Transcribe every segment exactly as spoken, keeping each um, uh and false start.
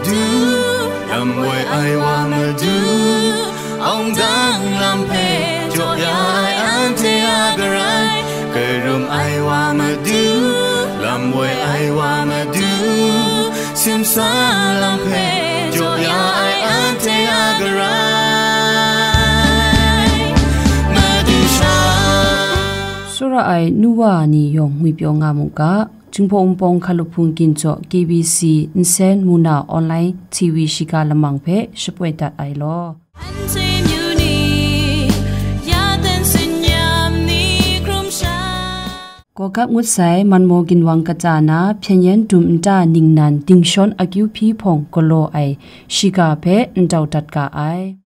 Madu, lam woi ai wa Madu, awng dang lam hpe jaw ya ai anhte a garai, karum ai wa Madu, lam woi ai wa Madu, simsa lam hpe jaw ya ai anhte a garai, Madu sha. Tsawra ai nu wa ni yawng ngwipyaw nga mu ga, Jinghpaw Wunpawng Hkalup Hpung Ginjaw K B C Nsen Muna Online T V Shiga Lamang hpe shapoi dat ai law. Anhte myu ni, ya ten tsun yam ni hkrum sha. Gawgap ngut sai Manmaw Ginwang kata na hpyen yen dum nta ningnan dingshawn akyu hpyi hpawng galaw ai shiga hpe ndau dat ga ai.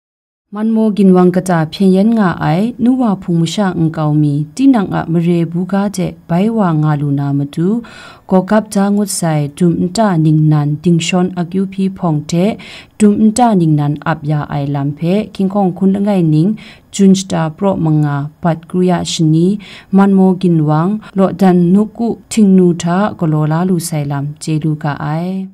Manmaw Ginwang kata hpyen yen nga ai nu wa hpung masha nkau mi, tinang a mare buga hte bai wa nga lu na matu, gawgap da ngut sai dum nta ningnan dingshawn akyu hpyi hpawng hte dum nta ningnan ap ya ai lam hpe, hkinghkawng hkun langai ning, Jun shata praw manga, bat kru ya shani, Manmaw Ginwang, Lawdan Nuku, Htingnu hta galaw la lu sai lam chye lu ga ai.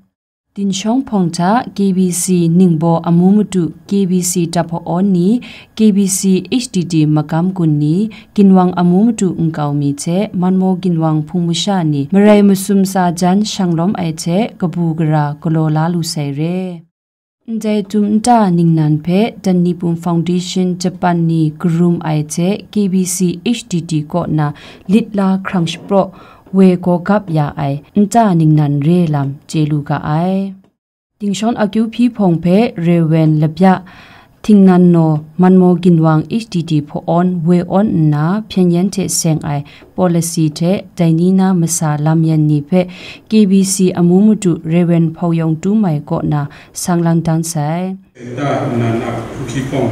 Dinshawng hpawng hta K B C Ningbaw amu matu, K B C Tahpaw-awn ni, K B C H T T Magam gun ni, Ginwang amu matu nkau mi hte Manmaw Ginwang hpung masha ni marai masum sa jan shang lawm ai hte kabu gara galaw la lu sai re. Ndai dum nta ningnan hpe Danipum Foundation Japan ni karum ai hte K B C H T T kaw na lit la hkrang shapraw woi gawgap ya ai nta ningnan re lam chye lu ga ai. Dingshawn akyu hpyi hpawng hpe Rewen Labya Htingnan Naw, Manmaw Ginwang H T T hpaw-awn woi awn nna hpyen yen hte seng ai policy hte dai ni na masa lam yan ni hpe K B C amu matu Rewen Hpau Yawng Tu Mai kaw na sang lang dan sai. Nta ningnan a hku hpyi hpawng,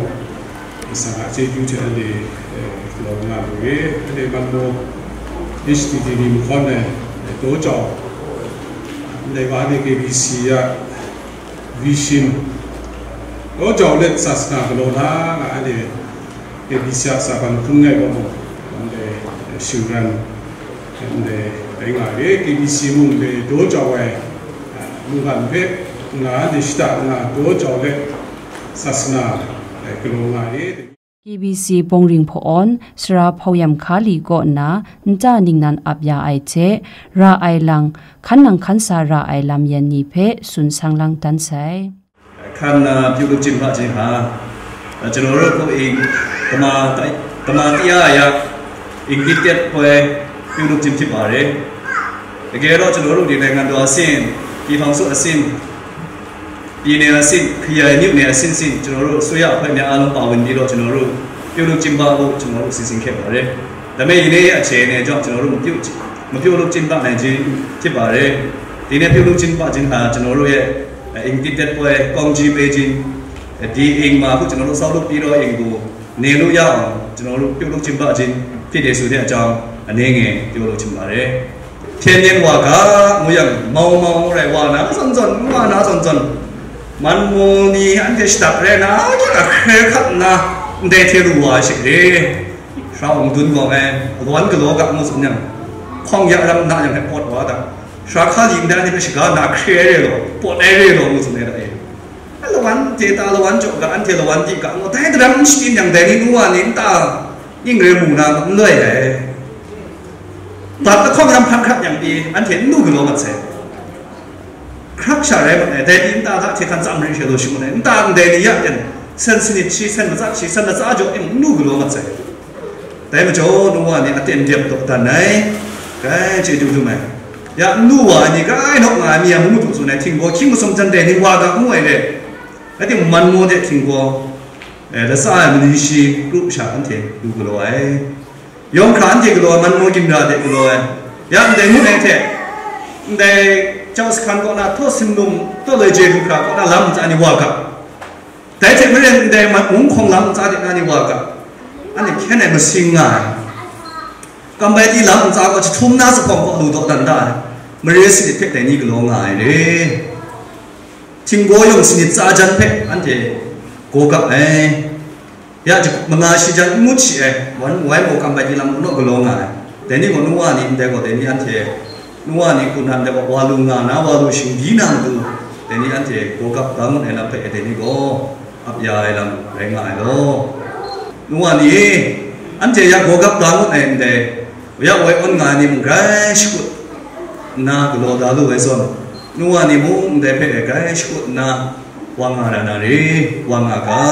masa a chyeju hte anhte, eh, galaw nga lu re. Anhte Manmaw H T T ni mahkawn ai, eh, daw jau, ndai wa anhte K B C a vision, daw jau let sasana galaw na nga anhte K B C a saban hkrum ngai gaw mung, ndai shingran, ndai rai nga re, K B C mung ndai daw jau ai, mungkan hpe nga, ndai shada nga daw jau let, sasana, galaw nga re. K B C Bawngring Hpaw-awn, Sara Hpauyam Hkali kaw nna nta ningnan ap ya ai hte, ra ai lang, hkan nang hkan sa ra ai lam yan ni hpe tsun sang lang dan sai. ခန္ဓာပြုလုပ်ခြင်းမှခြင်းဟာ ကျွန်တော်တို့ကိုယ် တမန်တမန်တရားအရ အင်္ဂလိပ်ပွဲပြုလုပ်ခြင်းဖြစ်ပါတယ်။ တကယ်တော့ ကျွန်တော်တို့ဒီနိုင်ငံတော်အဆင့်၊ ပြည်ထောင်စုအဆင့်၊ ပြည်နယ်အဆင့်၊ ခရိုင်မြို့နယ်အဆင့်ဆင့် ကျွန်တော်တို့အစိုးရအဖွဲ့များအားလုံးပါဝင်ပြီးတော့ ကျွန်တော်တို့ပြုလုပ်ကျင်းပဖို့ ကျွန်တော်တို့စီစဉ်ခဲ့ပါတယ်။ ဒါပေမဲ့ ယနေ့အခြေအနေကြောင့် ကျွန်တော်တို့မပြုမပြုလုပ်ကျင်းပနိုင်ခြင်းဖြစ်ပါတယ်။ ဒီနေ့ပြုလုပ်ကျင်းပခြင်းဟာ ကျွန်တော်တို့ရဲ့ အင်္ဂလိပ်ပွဲကောင်းကြီးပေးခြင်း၊ ဒီအိမ်မှာအခုကျွန်တော်တို့ဆောက်လုပ်ပြီးတော့အိမ်ကိုနေလို့ရအောင် ကျွန်တော်တို့ပြုလုပ်ကျင်းပခြင်းဖြစ်တယ်ဆိုတဲ့အကြောင်း အနည်းငယ်ပြောလိုချင်ပါတယ်။ ဖြင်းညင်းဝါက မူရံ မောင်မောင်ရဲဝါနာစွန်စွန် ဝါနာစွန်စွန် မန်မူနီ အန်တေစတပ်ရဲနာ ကျအခရဲခတ်နာ ဒဲထေရူဝါရှိလေ ရှောင်းဒုန်ကောမဲ လွမ်းကလောကမှုစညံ ခေါင်ရရမ်နာယံဟဲပော့ဝါဒ ရှခါလီဒန်ဒီပရှိကနာ ခရဲရဲလော ပော့အဲရဲလောမှုစနဲဒဲ လဝ်တ့တၢ်လဝ်ကၠိကၣ်အၣ်တ့လဝ်တ့ကၣ်ငိုတၢ်တရၢမ်စတင်ယံတဲနံၣ်နူဝါနံၣ်တၢ် ယင်းရဲမူနာမလွဲလဲ တၢ်တခေါင်ရံဖန်ခတ်ယံတီအၣ်တ့နူကလောမတ်စဲ ခရတ်ချရဲမတ်လဲတဲနံၣ်တၢ်တၢ်ထေခန်စံရံရှဲလိုရှိမလဲတၢ်တဲနံၣ်ယၣ်တဲ ဆန်စနစ်ချီဆန်မစချီဆန်မစအကြောင့်နူကလောမတ်စဲ တဲမကြောနူဝါနံၣ်အတင်ပြတော့တန်နိုင်ကဲခြေတူတူမယ် ယနူဝါနံၣ်ကၢၢ်နော့ငါမီးအမှုတူဆိုနေထင်ကောခိမစုံစံတဲနံၣ်ဝါကမှုဝဲတဲ့ အဲ့ဒီမန်မိုးတဲ့ထင်ကောအဲလစအမနီရှိကရုရှာအန်တေလူကလောအဲယောင်ခရန်တေကလောမန်မိုးကင်ရာတဲ့ကလောအဲယန်တေမှုနဲ့တဲ့တဲ့ကျောင်းစခန်းကောနာထိုးစင်နုံထိုးလေကျေလူခရာကောနာလမ်းစာနေဝါက Dai hte maren ndai mat mung hkawng lam ntsa de na ni wa ga, anhte hkyen ai masing nga ai, kam bai di lam ntsa gaw jahtum na zuphpawng kaw lu daw dan da ai, mare sanit hpe dai ni galaw nga ai re. Htinggaw yawng sanit tsa jan hpe anhte gaw gap ai. Ya jahkup manga shi jan n ngut shi ai, wan wai maw kam bai di lam naw galaw nga ai. Dai ni gaw nu wa ni ndai gaw dai ni anhte, nu wa ni hku nan dai gaw wa lu nga na, wa lu shingdi na matu, Dai ni anhte gawgap da ngut ai lam hpe dai ni gaw ap ya ai lam rai nga ai law. Nu wa ni e, anhte ya gawgap da ngut ai ndai, ya woi awn nga ai ni mung grai shakut nna galaw da lu ai zawn, nu wa ni mung ndai hpe grai shakut nna wa nga ra na re, wa nga ga.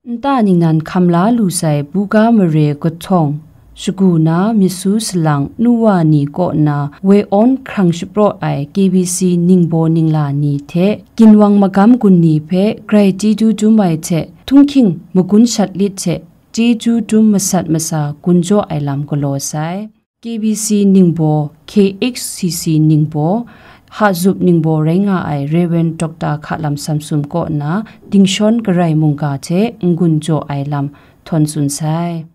Nta ningnan hkam la lu sai buga mare kahtawng shagu na myit su salang nu wa ni kaw na woi awn hkrang shapraw ai K B C ningbaw ningla ni hte ginwang magam gun ni hpe grai chyeju dum ai hte htunghking magun shat lit hte chyeju dum masat masa gun jaw ai lam galaw sai. K B C ningbaw, K H C C ningbaw, Hkazuk ningbaw rai nga ai Rev. Doctor Hkalam Samsum kaw na dingshawn garai mungga hte n-gun jaw ai lam htawn tsun sai.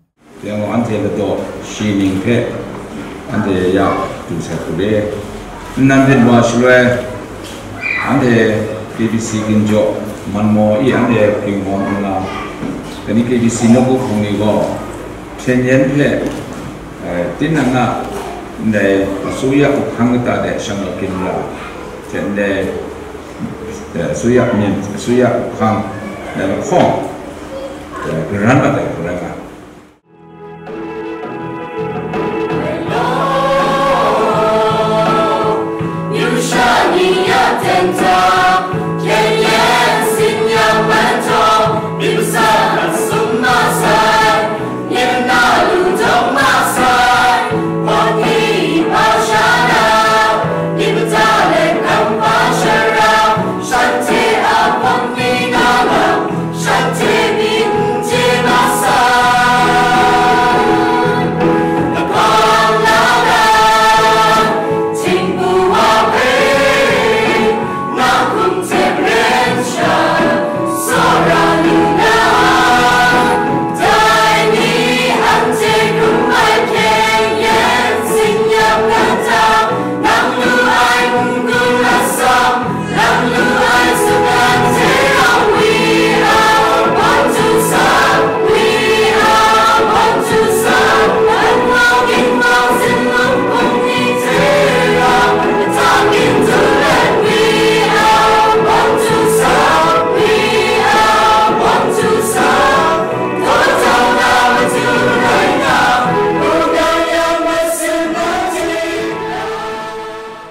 Yang anhte ladaw shi ning hpe anhte ya du sai hku le, nnan hpe wa shaloi, anhte K B C ginjaw man maw i, anhte ginhawng nna, kani K B C nawku hpung ni gaw, hpyen yen hpe, eh, tinang a ndai asuya uphang kata de shanglawt ginra hte ndai, eh, asuya myen, asuya uphang, eh, lahkawng, eh, garan mat ai hku rai nga.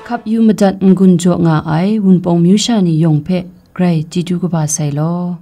Hkap yu madat n-gun jaw nga ai Wunpawng myu sha ni yawng hpe grai chyeju kaba sai law.